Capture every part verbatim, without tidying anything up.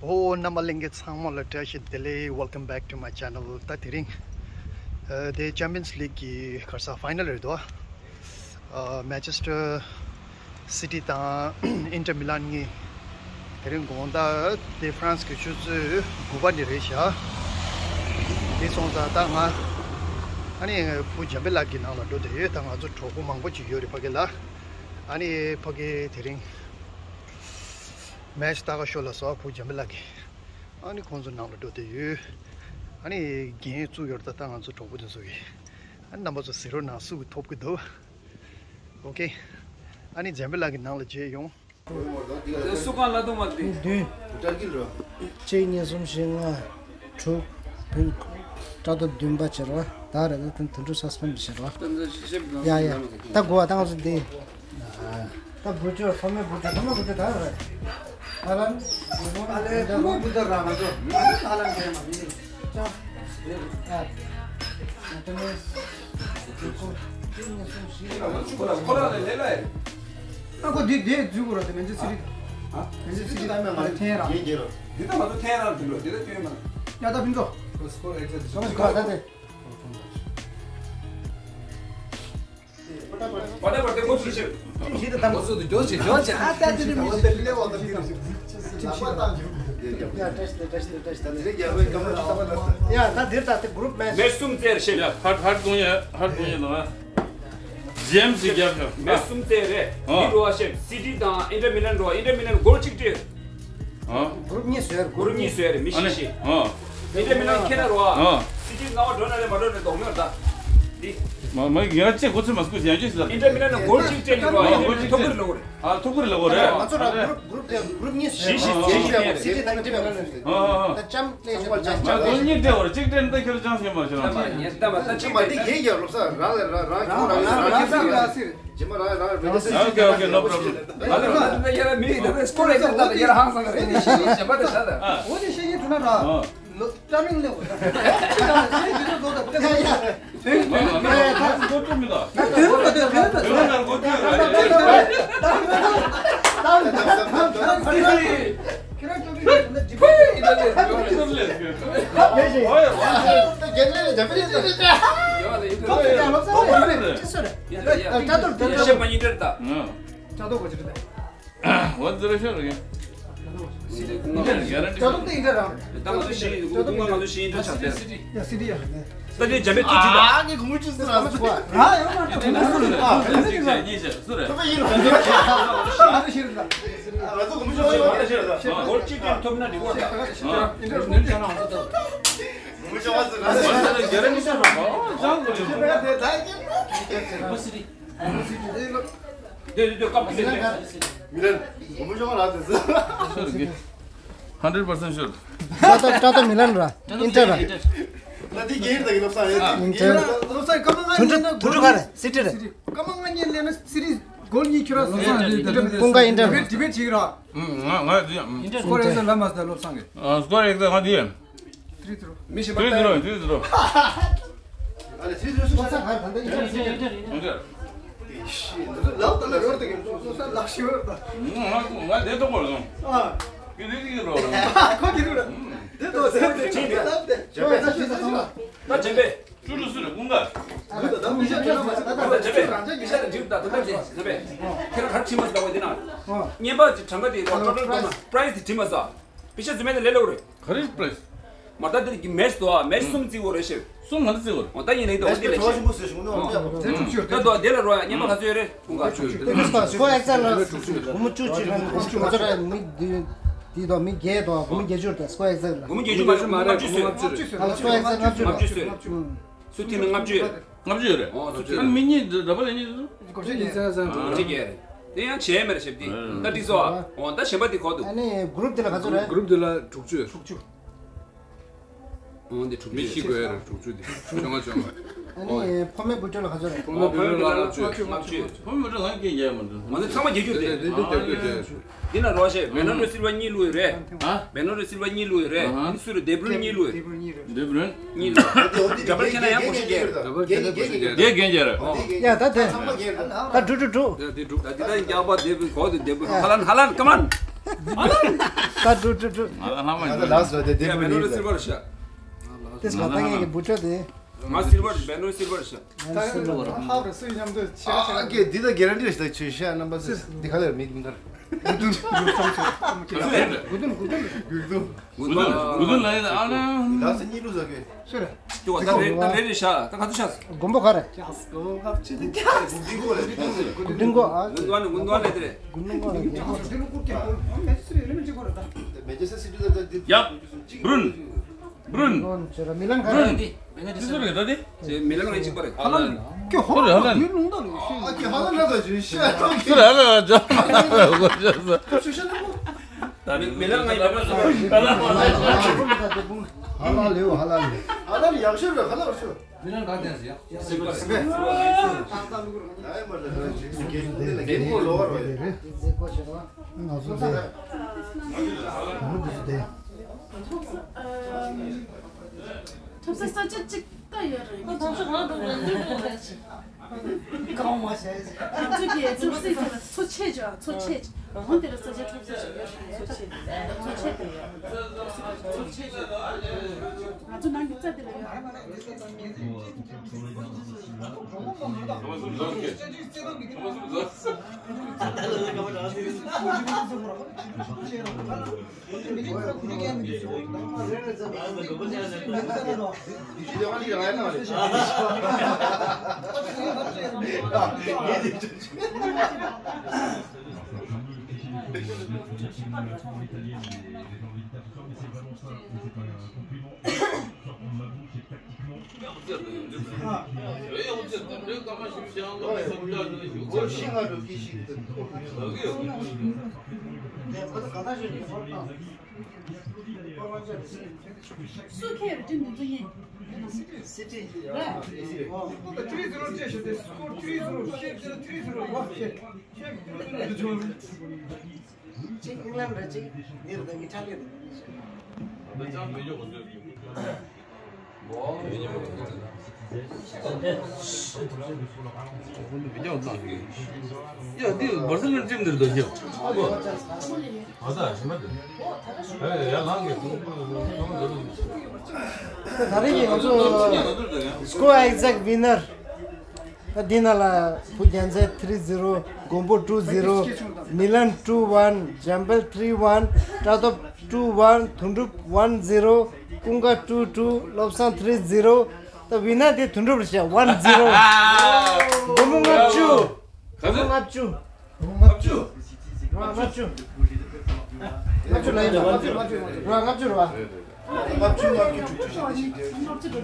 ཨོ། རྣམ་པ་ལྷན་རྒྱས་ཚང་མ་ལ་བཀྲ་ཤིས་བདེ་ལེགས། Welcome back to my channel. ད་དེ་རིང་ཨ་དེ་ཅེམ་པི་ཡན་སི་ལིག་གི་ག་རེ་ཟེར་ཕའི་ནལ་རེད་དོ། ཨ་མན་ཆེ་སི་ཊར་སི་ཊི་དང་ཨིན་ཊར་མི་ལན་གཉིས། དེ་རིང་དགོང་དག་དེ་ཧྥ་རན་སི་གི་ཆུ་ཚོད་དགུ་པ་ནས་རེད་ཤག་དེ་སོང་ཙང་ད་ང་ཨ་ནི་བུ་འཇམ་དཔལ་ལགས་ཀྱི་ནང་ལ་འགྲོ་བསྡད་ཡོད། ད་ང་ཚོ་གྲོགས་པོ་མང་པོ་ཅིག་ཡོད་རེད་ཕ་གི་ལ། ཨ་ནི་ཕ་གི་དེ་རིང་མེཆ་ལྟ་ག་ཤོག་ལབ་སོང་། བུ་འཇམ་དཔལ་ལགས་ཀྱིས་ཨ་ནི་ཁོང་ཚོ་ནང་ལ་འགྲོ་བསྡད་ཡོད། ཨ་ནི་འགན་བཙུགས་ཡོད་རེད། ད་ད་ང་ཚོ་གྲོགས་པོ་དེ་ཚོ་གིས་ཨ་ནི་རྣམ་པ་ཚོ་གཟིགས་རོགས་གནང་། སུ་གིས་ཐོབ་ཀྱི་འདུག་ཨོ་ཁེ། ཨ་ནི་འཇམ་དཔལ་ལགས་ཀྱི་ནང་ལ་མཇལ་ཡོང་། སུ་གང་ལ་དུ་མ་དེ། བདུན། གཅིག་གཉིས་གསུམ་བཞི་ལྔ་དྲུག་བདུན། སྐྲ་དོ་བདུན་པ་བྱེད་རོགས། ད་རེད། ད་དུང་དུ་འགྲོ་སཱ་སི་པེན་ཌི་བྱེད་རོགས། ཡ་ཡ། ད་དགུ་བ་ད་ང་ཚོ་འདི། ད་བུ་ཅོ་ཕ་མའི་བུ་ཅོ་ཕ་མའི་བུ་ཅོ་ད་རེད། ཨ་ལན། ཨ་ལན་ཕ་མའི་བུ་ཅོ་ར་ང་ཚོ་ཨ་ལན་རེད་མ་ཡིན་ཅང་རེད། ཨ་ད་ནི་ཁོ་རང་ལས་ལས་ལ་ཡིན། ཨ་ཁོ་འདི་འདི་འཛུལ་དགོས་ར། དེ་མན་ཆེ་སི་ཊར། ཨ། མན་ཆེ་སི་ཊར་ད་མེད་མ་རེད། འཐེན་ར། འདི་ད་ང་ཚོ་འཐེན་ར་འདི་ལོ་འདི་ད་སྐྱོན་མ། ཡ་ད་ཕིན་ཚོ། ད་ད་དེ། པ་ད་པ་ད་ཁོ་ཚོ་ཞིག་ཞིག་ད་ད་ཁོ་ཚོ་འདི་འཇོག་ཅིག་འཇོག་ཅིག་ཨ་ད་དེ་དེ་མི་ཞིག་ཡ་ད་དེ་ད་དེ་གུ་རུབ་མེ། མེ་གསུམ་བཙལ་ཤེས། ཡ་ཧར་ཧར་གཏོང་ཡ་ཧར་གཏོང་ཡ་ལ། ཇེམ་སི་རྒྱབ་ཤོག་མེ་གསུམ་བཙལ་རེད། འདི་འགྲོ་བ་ཤེས། སི་ཊི་དང་ཨིན་ཊར་མི་ལན་འགྲོ། ཨིན་ཊར་མི་ལན་གོལ་གཅིག་སྤྲད། གུ་རུབ་གཉིས་བཟོས། གུ་རུབ་གཉིས་བཟོས་རེད། མི་ཤི་ཤི། ཨིན་ཊར་མི་ལན་ཁྱེད་ན་རོ། སི་ཊི་ལྔ་པ་འགྲོ་ན་རེད་མ་འགྲོ་ན་རེད་དོགས་ཡོད་ད། འདི། མ་མ་ཡང་ཅེ་གོ་ཚོད་མ་སྐུ་ཡང་ཅེ་སི་ལ། ཨིན་ཊར་མི་ལན་གོལ་གཅིག་སྤྲད་ནི་རོ། ཨིན་ཊར་མི་ལན་ཐོབ་གི་རེད་ལོ་རེད། ཨ་ཐུག་པ་རེད་ལབ་དགོས་རེད། ང་ཚོ་ར་གུ་རུབ་གུ་རུབ་དེ་གུ་རུབ་གཉིས་བྱས་བྱས་བྱས་སི་ཊི་དང་ཨིན་ཊར་མི་ལན་ཨ་ཨ། ད་ལྕམ་ལས་བྱེད་ལ་ལྕམ་ང་ཚོ་གཉིས་སྤྲད་བར་གཅིག་སྤྲད་ན་ད་ཁྱོད་ལ་ཅང་སེམས་མ་བྱུང་ལ། ད་མ་ད་ཅི་མ་འདི་ཡིན་ཡ་ལོ་ས་རང་ལ་རང་རང་ཁྱོད་རང་རང་རང་ཁྱོད་རང་ལ་ཟེར། ཇི་མ་རང་རང་རང་ཨོ་ཁེ་ཨོ་ཁེ། No problem. ང་ལ་རང་ད་ཡར་མི་ད་སྐོར་ལ་ད་ཡར་ཧང་སང་རེད། ཤེས་ཤེས་བྱེད་པ་ད་ཤ་ད། འོ་དེ་ཤེས་ཀྱི་འདུག་ན་ར། ལོ་ཏྲ་མིང་ལེ་འོ། ཤེས་ཀྱི་འདུག་ད། ཡ་ཡ། དོན་མི་འདུག་དོན་མི་འདུག་དོན་མི་འདུག་དོན་མི་འདུག་ཁྱེད་རང་ཅོ་ཀི་ཡིན་ན་ཇི་པའི་ཡིན་ན་ལས་ཡོད་རེད། ཡོད་རེད། ཡོད་རེད། ཡོད་རེད། ཅི་སོ་རེད། ཡ་ཡ། ཅ་དོར་དེ་ཤེས་མ་ཡིན་འདྲ་ད། ཅ་དོར་གོ་ཅི་རེད། ཝན་ཛི་རོ་ཤོར་རེད། ཅ་དོར་དེ་ཡིན་འདྲ་རང་། ད་ང་ཚོ་ཤེས་ཡིན། ཀུང་ཀུང་ང་ཚོ་ཤེས་ཡིན་འདྲ་ཆགས་ཏེ། ཡ་སི་ཌི་ཡ། ད་དེ་འཇམ་པའི་ཐུགས་རྗེ་ད། ཨ་ངས་གོང་མོ་ཅི་ཟེར་ཨ་ཟེར། ཨ་ཡང་མ་ཐུག་ང་ཚོ་གོང་མོ་ཅི་ཟེར་ཨ་ཟེར། ང་ཚོ་གོང་མོ་ཅི་ཟེར། གོལ་གཅིག་སྤྲད་ཐོབ་ན་འགྲིག་གོ་ད། གོང་མོ་ཅི་ཟེར་ཨ་ཟེར། དེ་དེ་དེ་སྐབས་དེ་དེ། མི་ལན། གོང་མོ་ཅི་ཟེར་ཨ་ཟེར། Hundred percent sure. ཀྲ་ཏོ་ཀྲ་ཏོ་མི་ལན་ར། ཨིན་ཏྲ་ར། ད་དེ་རྒྱན་ཡིན་ད་ཡིན་ལབ་ས་ཡིན། ཨིན་ཏྲ། ལབ་ས་ཡིན། སྐར་མ་ལྔ་ཐུ་ཉིན་ན་ཐུ་ཐུ་ག་རེ་སི་ཊི་རེད། སྐར་མ་ལྔ་ཉིན་ལས་ན་སི་ཊི་གོལ་གཉིས་ཁྱོད་རང་སོང་ས་རེད། ཀུན་དགའ་ཨིན་ཏྲ། ཌི་བེཊ་ཌི་བེཊ་བྱེད་ཀྱི་ར། ང་ང་ཨིན་ཏྲ། སྐོར་རེ་ཟ་ལ་མ་ཟ་ལོབ་སང་གི། སྐོར་རེ་ཟ་ང་དེ་ཡིན། ཐི་རི་ཐི་རོ། མི་ཤེས་པ་ཐི་རི་ཐི་རོ། ཐི་རི་ཐི་རོ། ཨ་ལེ་ཐི་རི་ཐི་རོ་སུ་ཆ་ལ་ད་ད་ཡིན་ཟེར་ཡིན་ཟེར། ལབ་ད་ལ་རོར་ད་གི་ལོ་ས་ལག་ཤི་བར་ད། ང་ང་དེ་ཐོག་པར་སོང་། ཨ། གི་དེ་གི་རོ། ཁོ་གི་རོ། དེ་ཐོག་ཟེར་དེ་ཅི་ནི་ལབ་དེ། ཇེ་པེ། ད་ཇེ་པེ། ཅུ་ལུ་སུ་རེ་ཀུན་དགའ། ད་མི་ཤ་ཇེ་པེ། མི་ཤ་ལ་འཇིབ་ད་ད་ད་ཇེ་པེ། ཁྱེད་རང་ག་རེ་བྲིས་མ་ཟ་བ་དེ་ན། བརྙན་པ་ཅིག་གྲངས་ཀ་དེ་ཊོ་ཊལ་བཏང་ན་པ་རའེ་སི་དེ་བྲིས་མ་ཟ། པེ་ཤ་རྫུན་མ་དེ་ལས་སླ་པོ་རེད། ག་རེ་པ་རའེ་སི། མ་ད་དེ་གི་མེཆ་དོ་ཨ། མེཆ་གསུམ་རྩི་དགོས་རེད་ཤེས། གསུམ་མ་རྩི་དགོས་རེད། འོ་ད་ཡིན་ལེགས་དོ་འོ་དེ་ལས་ཤེས། ད་དོ་དེ་ལ་རོ་ཡ་བརྙན་པ་ག་ཚོད་ཡོད་རེད་ཀུན་དགའ། སྐོར་ཨེག་ཛེག་ལ་སྒོར་མོ་བཅུ་གཅིག་ལ་ང་ཚོ་ར་མི་འདི་འདི་དོ་མི་བརྒྱད་དོ་སྒོར་མོ་བརྒྱད་ཅུ་རེད། སྐོར་ཨེག་ཛེག་ལ། སྒོར་མོ་བརྒྱད་ཅུ་མ་རེད། ལྔ་བཅུ་ཟེར། ལྔ་བཅུ་ཟེར། སྐོར་ཨེག་ཛེག་ལྔ་བཅུ་ལྔ་བཅུ་ཟེར། སུ་དེ་ནི་ལྔ་བཅུ་ཡོད་རེད། ལྔ་བཅུ་ཡོད་རེད། ཨོ་སུ་དེ་ནི། མི་གཉིས་འདི་འདྲ་པ་ལས་གཉིས་འདུག་སྒོར་ཁྲི་གཉིས་ཙམ་ཙམ་འདུག་སྒོར་ཁྲི་བརྒྱད་རེད། དེ་ཡང་བྱས་མེད་རེད་ཞེས་དེ། ད་འགྲིག་སོ། ཨོ་ད་གཞན་པ་དེ་གོ་འདུག་ཨ་ནི་གུ་རུབ་དེ་ལ་ག་ཚོད་རེད། གུ་རུབ་དེ་ལ་དྲུག་ཅུ། དྲུག་ཅུ། ཨོ་འདི་དྲུག་ཅུ། མི་ཤི་དགོས་རེད་དྲུག་ཅུ་དེ། བཅོ་ལྔ་བཅོ་ལྔ། ཨ་ནི་ཕོ་མོའི་བུ་ཕྲུག་ལ་ག་ཚོད་རེད། ཕོ་མོ་བུ་ཕྲུག་ལ་ལྔ་བཅུ། ལྔ་བཅུ། ཕོ་མོ་བུ་ཕྲུག་ང་སྐད་རྒྱག་མ་འདུག་ང་ཚོ་ཚང་མ་རྒྱག་རྒྱུ་དེ། དེ་དེ་དེ་དེ་དེ། འདི་ན་རོགས་བྱས། བེ་ན་རྡོ་སིལ་ཝ་གཉིས་བླུགས་ཡོད་རེད། ཧ། བེ་ན་རྡོ་སིལ་ཝ་གཉིས་བླུགས་ཡོད་རེད། ཨ་ཧ། འདི་སུ་རེད། ཌེ་བྲུན་གཉིས་བླུགས་ཡོད་རེད། ཌེ་བྲུན། གཉིས་བླུགས། ཌབ་ལ་ཁྱེད་ན་ཡང་གོ་ཤེས་རྒྱག་རེད། ཌབ་ལ་ཁྱེད་ན་གོ་ཤེས་རྒྱག་རེད། དེ་རྒན་རྒྱག་རེད། ཡ་ད་དེ། ད་དྲུག་དྲུག་དྲུག་ད་དེ་དྲུག་ད་དེ་ད་རྒྱག་པ་ཌེ་བྲུན་གོ་དེ་ཌེ་བྲུན། ཧ་ལན་ཧ་ལན་ཀ་མན། ད་འགྲོ་འགྲོ་འགྲོ། ང་ལ་ལྷག་མ་ང་ལ་ལགས་སོ་དེ་དེ་ཡ་མེ་ནོ་རི་སིལ་བར་ཤ། དེ་སྐད་ད་ངེད་ཀྱི་བུ་ཕྲུག་དེ། ང་སིལ་བར་མེ་ནོ་རི་སིལ་བར་ཤ། ད་སིལ་བར་ཧ་ར་སུ་ཡམ་དུ་ཆེ་ཨ་ཨ་ཀེ་འདི་ད་གེ་རན་ཊི་རེད་ད་ཆོས་ཤ་རྣམ་པ་སི་འདི་ག་ལ་མིག་མིག་གར། གུ་དུན་གུ་དུན་གུ་དུན། གུ་དུན་གུ་དུན་ལ་ཡིན་ཨ་ན། ད་སི་གཉིས་ལུགས་ཟ་གེ། སུ་རེད། ད་རེ་ད་རེ་རེ་ཤ་ད་ག་ཚོད་ཤ། མགོན་པོ་ག་རེད། གུ་དུན་གོ་ཨ། གུ་དུན་གོ་ཨ་ལ་གུ་དུན་གོ་ཨ་ལ་དེ་རེད། གུ་དུན་གོ་ཨ་ལ་དེ་རེད། ཡབ། བུ་རུན། བུ་རུན། བུ་རུན། ཅི་སུ་རེད་ད་དེ། མི་ལན་ག་རེད། ཅི་སུ་རེད་ད་དེ། ཅེ་མི་ལན་ག་གཅིག་པ་རེད། ཧ་ལ་ལ། ཀྱེ་ཧོ་རེད་ཧ་ལ་ལ། ཡུལ་ལུང་ད་ལུང་ཤེས། ཨ་ཀྱེ་ཧ་ལ་ལ་ད་ཅི་ཤ་ད་ཀྱེ། སུ་རེད་ཧ་ལ་ལ་ཅོ། ཤ་ཤ་ན་མོ། ད་མི་ལན་ང་ཡོད་པ་ཧ་ལ་ལ་ཧ་ལ་ལ། ཧ་ལ་ལ་ཡག་ཤོས་རེད་ཧ་ལ་ལ་ཤོ། མི་ལན་ག་དེ་ཡག་ཤོས་རེད། ང་ཚོ་དེ་དེ་གོ་ཆེ་ན། ང་ཚོ་དེ། ཐོབ་ས་ས་ཆ་གཅིག་ད་ཡོད་རེད། ང་ཚོ་རང་དང་རང་འདུལ་འགྲོ་རེད། གང་མ་བྱས། ང་ཚོ་གི་ཐོབ་ས་ས་ཆ་མཚོ་ཆེ་ཆེ་མཚོ་ཆེ་ཆེ། འོན་ཏེ་ར་ས་ཆ་ཐོབ་ས་ཆ་ཡོད་རེད། མཚོ་ཆེ་མཚོ་ཆེ་དེ་ཡོད། ཐོབ་ས་ས་ཆ་མཚོ་ཆེ་ཆེ། ང་ཚོ་ནང་གི་རྩ་དེ་ལ་ཡོད། སུ་ཁེར་ཏི་མི་འདུག་ཡིན། སི་ཏི། རེད། Three zero བྱས་ཤོད་དེ། Score three zero། ཤེབ་ཟེར་three zero། ཤེབ་ཤེབ་ཤེབ་ཤེབ། གཅིག་ཨིང་ལན་རེད། གཅིག་འདིར་དང་ཨི་ཊ་ལི་རེད། ཡ་འདི་བར་སེལ་ནི་ཊིམ་འདིར་དོ་ཤེས། ད་རེས་ཀྱི་ང་ཚོ་score exact winner། ད་འདི་ནང་ལ་བུ་རྒྱལ་མཚན་three zero། མགོན་པོ་two zero། མི་ལན་two one། འཇམ་དཔལ་three one། དཀྲ་ཐོབ་two one། དོན་གྲུབ་one zero། ཀུན་དགའ two two། བློ་བཟང་three zero། ད་ཝི་ནར་དེ་དོན་གྲུབ་རེད་ཤག one zero། སྒོར་མོ་ལྔ་བཅུ། སྒོར་མོ་ལྔ་བཅུ། ལྔ་བཅུ། ལྔ་བཅུ། ལྔ་བཅུ་ལ་ཡིན་པ། ལྔ་བཅུ། ལྔ་བཅུ་རེད་པ། ལྔ་བཅུ་ལྔ་བཅུ་དྲུག་ཅུ་ཞེ་གཅིག་དེ།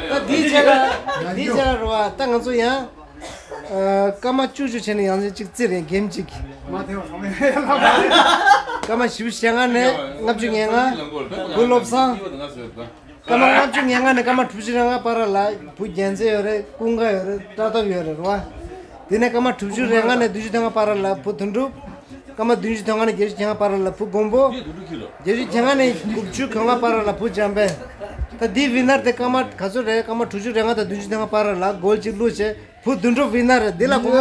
ད་དེའི་རྗེས་ལ་དེའི་རྗེས་ལ་རེད་པ། ད་ང་ཚོ་ཡང་། ཨ། སྐར་མ་བཅུ་བཅུ་བྱས་ནས་ཡང་གཅིག་རྩིས་རེད། གེམ་གཅིག་མ་ཐེ་བ་ཚང་མས། སྐར་མ་བཞི་བཅུ་ཞེ་ལྔ་ནས་ལྔ་བཅུ་ང་ལྔ། བུ་བློ་བཟང་། སྐར་མ་ལྔ་བཅུ་ང་ལྔ་ནས་སྐར་མ་དྲུག་ཅུ་རེ་ལྔ་བར་ལ་བུ་རྒྱལ་མཚན་ཡོད་རེད། ཀུན་དགའ་ཡོད་རེད། དཀྲ་ཐོབ་ཡོད་རེད། རེད་པ། དེ་ནས་སྐར་མ་དྲུག་ཅུ་རེ་ལྔ་ནས་བདུན་ཅུ་དོན་ལྔ་བར་ལ་བུ་དོན་གྲུབ། སྐར་མ་བདུན་ཅུ་དོན་ལྔ་ནས་བརྒྱད་ཅུ་གྱ་ལྔ་བར་ལ་བུ་མགོན་པོ། བརྒྱད་ཅུ་གྱ་ལྔ་ནས་དགུ་བཅུ་གྱ་ལྔ་བར་ལ་བུ་འཇམ་དཔལ། ད་འདི་ཝི་ནར་དེ་སྐར་མ་ག་ཚོད་རེད། སྐར་མ་དྲུག་ཅུ་རེ་ལྔ་དང་བདུན་ཅུ་དོན་ལྔ་བར་ལ་གོལ་གཅིག་བླུགས་བྱས། བུ་དོན་གྲུབ་ཝི་ནར་རེད། འདི་ལ་གོ་གོ་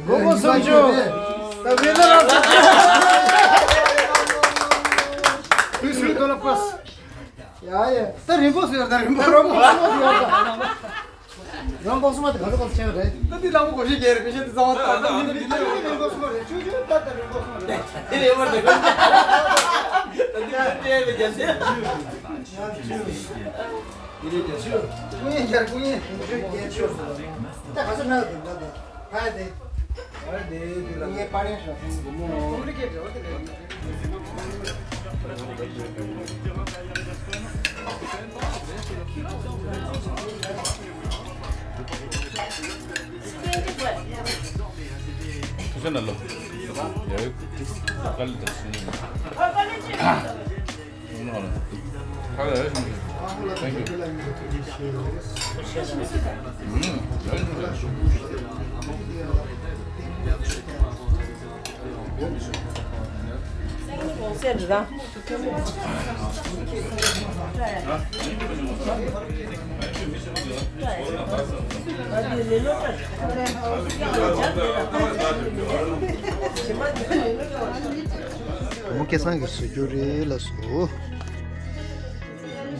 གོ་གོ་སུམ་ཅུ། ད་ཝི་ནར་ར་ད་དུས་སུ་དོ་ལ་པོས། ཡ་ཡ། ད་རིན་པོ་ཟེར། ད་རིན་པོ་རིན་པོ་སུ་མ་ཟེར། རང་པོ་སུ་མ་དེ་ག་ཚོད་ག་ཚོད་ཆེ་བ་རེད། ད་འདི་ལ་མོ་གོ་ཤེས་རྒྱལ་རེད། ཕལ་ཆེར་འདི་ཚང་མ་ད་ད་འདི་འདི་རིན་པོ་སུ་མ་རེད། ཆུ་ཆུ་ད་ད་རིན་པོ་སུ་མ་རེད། འདི་རེད་བར་དེ་ག་ད་འདི་ད་དེ་རེད་རྒྱལ་སྲས། འདི་རེད་རྒྱལ་སྲས། ཀུན་ཡེ་རྒྱལ་ཀུན་ཡེ། ད་ག་ཚོད་ན་ད་ད། ཕ་དེ། ཕ་དེ་དེ་ལ་ངའི་པར་ཡང་ཤོག་སོང་། ཁོམ་པི་ལི་ཀེ་ཊི་འོ་དེ་ལས། ཐུགས་རྗེ་གནང་ལོ། ཡ་ཡོ། དཀའ་ལས་དང་སྲིད་ནས། ཁ་ལ་ཡ་ཞིག Thank you. Mm, very good. བུ་མོ་སྐལ་བཟང་གིས་བཟོ་རྒྱུ་རེད་ལགས་སོ།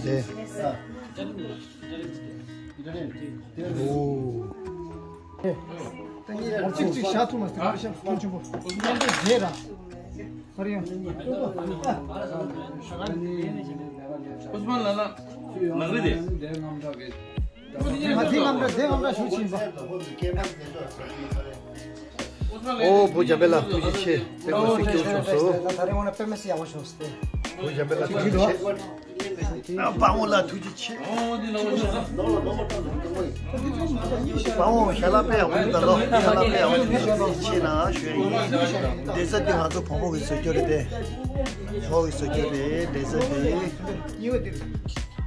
ལེ། ཨོ། གཅིག་གཅིག་བཞག་ཐུབ་མ་སོང་། སྐུ་ཞབས་སྐུ་ཆེན་པོ། རྣམ་པ་རྗེས་ར། ཧ་རི་ཡང་། ཨོ་སི་མན་ལགས་ལགས། ནག་རི་དེ། མ་དེ་ངམ་འདྲ་དེ་ངམ་འདྲ་ཞུ་ཕྱིན་པ། ཨོ་བུ་འཇམ་དཔལ་ལགས་ཐུགས་རྗེ་ཆེ། དཔེ་མ་སྲིད་སྐྱིད་པོ་བྱུང་སོང་། ད་རེས་འོ་ན་དཔེ་མ་སྲིད་ཡག་པོ་བྱུང་སྟེ། བུ་འཇམ་དཔལ་ལགས་ཐུགས་རྗེ་ཆེ། དཔའ་བོ་ལགས་ཐུགས་རྗེ་ཆེ། དཔའ་བོ་ཞལ་ལག་དཔེ་ཡག་པོ་འདུག་ད་ལོ་ཞལ་ལག་དཔེ་ཡག་པོ་འདུག་ཐུགས་རྗེ་ཆེ་ལགས་ཞུ་ཡ་ཡིན། བདེ་རྩ་འདི་ང་ཚོ་བུ་མོ་གིས་བཟོ་རྒྱུ་རེད་དེ། བུ་མོ་གིས་བཟོ་རྒྱུ་རེད་བདེ་རྩ་འདི།